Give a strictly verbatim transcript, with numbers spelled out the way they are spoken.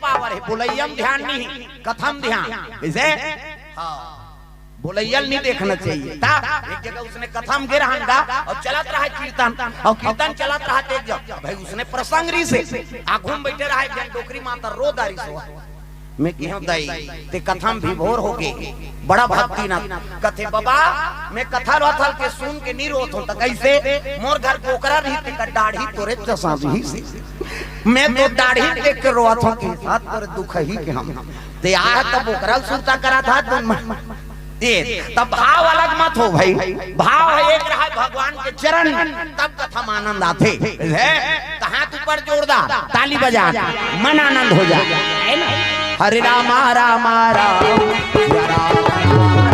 Power हे, बोलैया म ध्यान नहीं, कथा म ध्यान। कइसे? हाँ, बोलैया ल नहीं देखना चाहिए। त एक जगह उसने कथा म गे रहन गा अउ चलत रहा हे कीर्तन, अउ कीर्तन चलत रहा हे त एक जगह भाई उसने प्रसंग रिहिसे, आगू म बइठे रहा हे एक झन डोकरी माता रो डारिस। मैं कहेंव दाई, ते कथा म विभोर होगे, बड़ा भक्ति ना। कथे, "बबा, मैं कथा रोथल के सुन के नहीं रोत हूँ, त कइसे? मोर घर बोकरा रहिस, तेकर डाढ़ी तोरे जइसा रहिस। मैं तो डाढ़ी देख के रोत हूँ कि साथ तोरे दुख ही के हम। ते आय त बोकरा ल सुरता करत हस, तुम ए, तब भाव अलग मत हो भाई, भाव हे एक रहा भगवान के चरण, तब कथा म आनंद आथे। हे, त हाथ ऊपर जोरदार, ताली बजा, मन आनंद हो जाय। हरे रामा रामा राम, सिया राम राम।